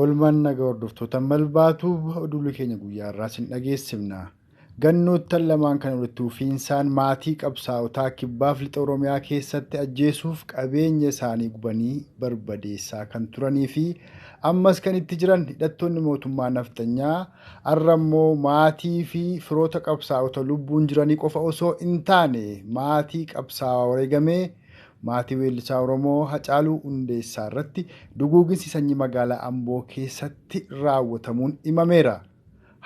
Oolmaan nagaa hordoftoota malbaatu oduu keenya guyyaa irraa sin dhageessifna. Gannoottan lamaan kan walitti fufiinsaan maatii qabsaa'otaa kibbaaf lixa Oromiyaa keessatti ajjeesuuf qabeenya isaanii gubanii barbadeessaa kan turanii fi ammas kan itti jiran hidhattoonni mootummaa nafxanyaa har'a immoo maatii fi firoota qabsaa'ota lubbuun jiranii qofa osoo hin taane maatii qabsaa'aa wareegamee maatii weellisaa Oromoo Hacaaluu Hundeessaa irratti duguuginsi sanyii magaalaa Amboo keessatti raawwatamuun himameera.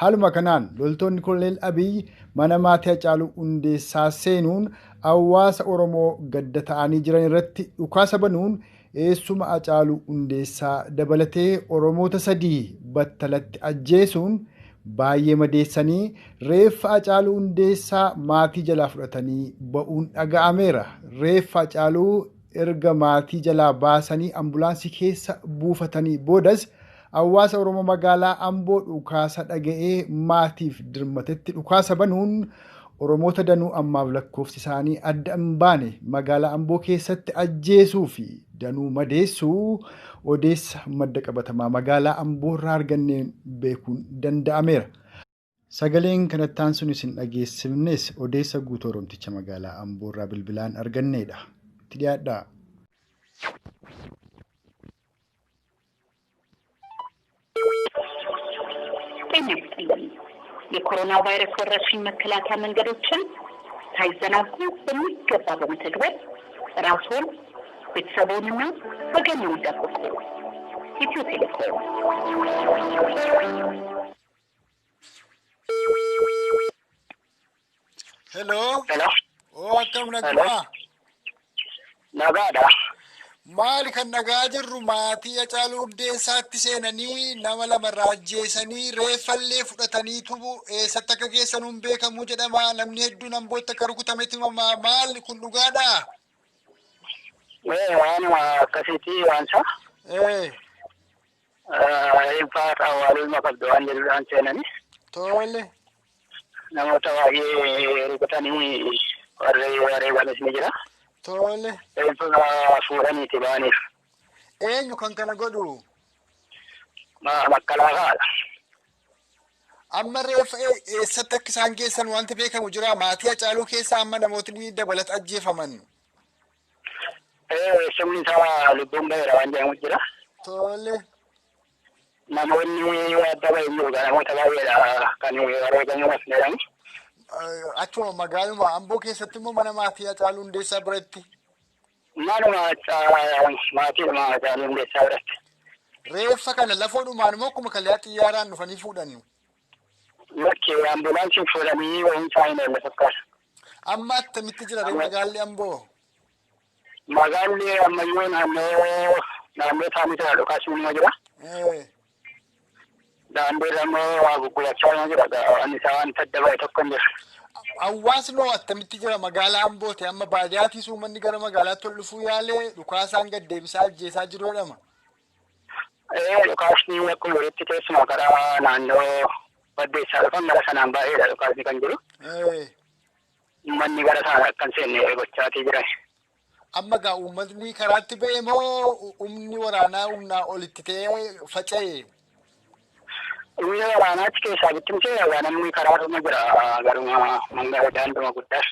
Haaluma kanaan loltoonni Koloneel Abiyyi mana maatii Hacaaluu Hundeessaa seenuun hawaasa Oromoo gadda ta'anii jiran irratti dhukaasa banuun eessuma Hacaaluu Hundeessaa dabalatee Oromoota sadii battalatti ajjeesuun baay'ee madeessanii reeffa Hacaaluu Hundeessaa maatii jalaa fudhatanii ba'uun dhaga'ameera. Reeffa Hacaaluu erga maatii jalaa baasanii ambulaansii keessa buufatanii boodas hawaasa Oromoo magaalaa Amboo dhukaasa dhaga'ee maatiif dirmatetti dhukaasa banuun Oromoota danuu ammaaf lakkoofsi isaanii adda hin baane magaalaa Amboo keessatti ajjeesuu fi danuu madeessuu odeessa madda qabatamaa magaalaa Amboo irraa arganneen beekuun danda'ameera. Sagaleen kanatti aansuun isin dhageessifnes odeessa guutuu Oromticha magaalaa Amboo irraa bilbilaan arganneedha. Itti dhiyaadhaa. ጤና ይስጥልኝ። የኮሮና ቫይረስ ወረርሽኝ መከላከያ መንገዶችን ሳይዘናጉ በሚገባ በመተግበር ራስዎን፣ ቤተሰብዎንና ወገንዎን ይጠብቁ። ኢትዮ ቴሌኮም። Hello. Hello. Oo, akkam nagaa? Nagaadha. Maali kan nagaa jirru maatii Hacaaluu Hundeessaatti seenanii nama lamarraa ajjeesanii reeffallee fudhatanii tubu eessatti akka geessan hin beekamu jedhama. Namni hedduun Ambootti akka rukutametti himamaa. Maali kun dhugaadhaa? Ee waanuma akkasiiti waan isaa. Ee Reeffa awwaaluu qabdu waan jedhuudhaan seenanii tole. namoota baay'ee rukutanii warri wareeganis ni jira. Tole. Reeffa fuudhaniiti ba'aniif. Eenyu kan kana godhu? Makkalaakaadha. Amma reeffa eessatti akka isaan geessan wanti beekamu jira. Maatii Hacaaluu keessaa amma namootni dabalata ajjeefaman. Ee sumni isaa lubbuun ba'eera waan jedhamu jira. Tole. Namoonni adda ba'e jiru namoota baay'eedha kan wareegamuun as jedhamu. Achuma magaaluma Amboo keessatti immoo mana maatii Hacaaluu Hundeessaa biratti. Manuma maatiidhuma Hacaaluu Hundeessaa biratti. Reeffa kana lafoodhumaan immoo akkuma kallee xiyyaaraan dhufanii fuudhan. Lakki ambulaansiin fuudhanii wayiin isaa hin oolle fakkaata. Amma attamitti jira magaalli Amboo? Magaalli ammayyuu naannoo naannoo isaanii jira dhukaasni immoo jira. Ee, Daandii irra immoo waa gurgurachaa immoo jira. Waan isaa wanta adda ba'e tokko hin jiru. Hawaasni hoo attamitti jira magaalaa Ambooti? Amma baadiyyaatiis uummanni gara magaalaatti ol dhufuu yaalee dhukaasaan gad deebisaa ajjeesaa jiru jedhama. Ee dhukaasni akkuma walitti keessumaa karaa naannoo baddeessaa dhufan gara sanaan baay'eedha dhukaasni kan jiru. Ee, Uummanni gara sana akka hin seenne gochaatii jiran. Amma gaa uummatni karaatti ba'e moo humni waraanaa humnaa olitti ta'ee faca'e? Humni waraanaa achi keessaa bittimsee egaa namni karaa dhuma jira garuma mangaa daanduma guddaas.